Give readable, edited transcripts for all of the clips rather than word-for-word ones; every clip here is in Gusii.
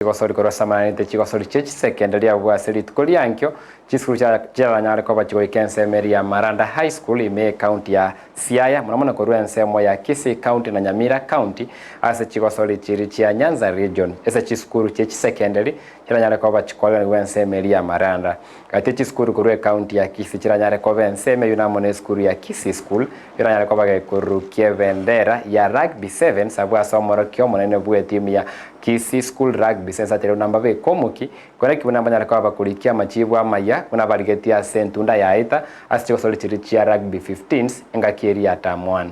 Chigosori korwa Samaranete chigosori chie chisekendari abwo ase rituko riankio, chisukuru chiaranyare koba chigoika ensemo eria ya Maranda High School ime y'ecounty ya Siaya, mono mono korwa ensemo ya Kisii County na Nyamira County ase chigosori chiria chia Nyanza Region. Ase chisukuru chie chisekendari chiranyare koba chikoeganigwa ensemo eria ya Maranda. Gati chisukuru korwa ecounty ya Kisii chiranyare koba ensemo eyio namo nesukuru ya Kisii School eranyare koba gekorukia ebendera ya Rugby Sevens abwo ase omorokia omonene bw'etimu ya Kisii School Rugby Sevens aterwe namba bekomoki koreki buna banyare koba bakorikia amachibu amaya buna barigetie ase entunda yaeta ase chigosori chiria chia Rugby Fifteens engaki eria ya term one.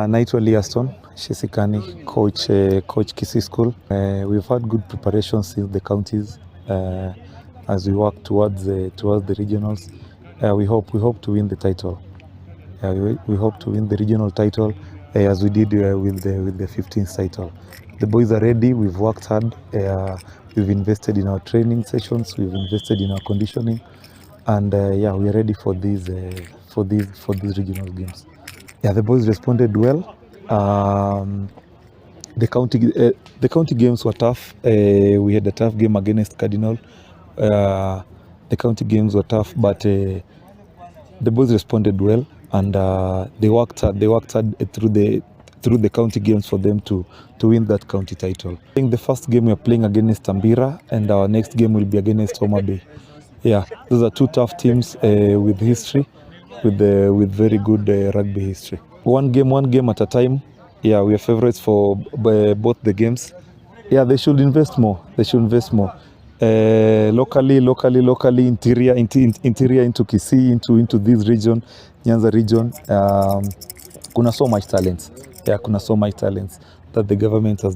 Naitwa Liaston Shisikani, coach, coach Kisii School. We've had good preparation since the counties as we work towards the regionals. We hope to win the title. We hope to win the regional title as we did with the 15th title. The boys are ready. We've worked hard. We've invested in our training sessions. We've invested in our conditioning, and yeah, we are ready for these regional games. Yeah, the boys responded well. The county games were tough. We had a tough game against Cardinal. The county games were tough, but the boys responded well, and they worked hard. They worked hard through the county games for them to win that county title. I think the first game we are playing against Tambira, and our next game will be against Homa Bay. Yeah, those are two tough teams with history, with very good rugby history. One game at a time. Yeah, we are favorites for both the games. Yeah, they should invest more. They should invest more. Locally, interior into Kisii, into this region, Nyanza region. Kuna so much talents. Yeah, kuna so much talents that the government has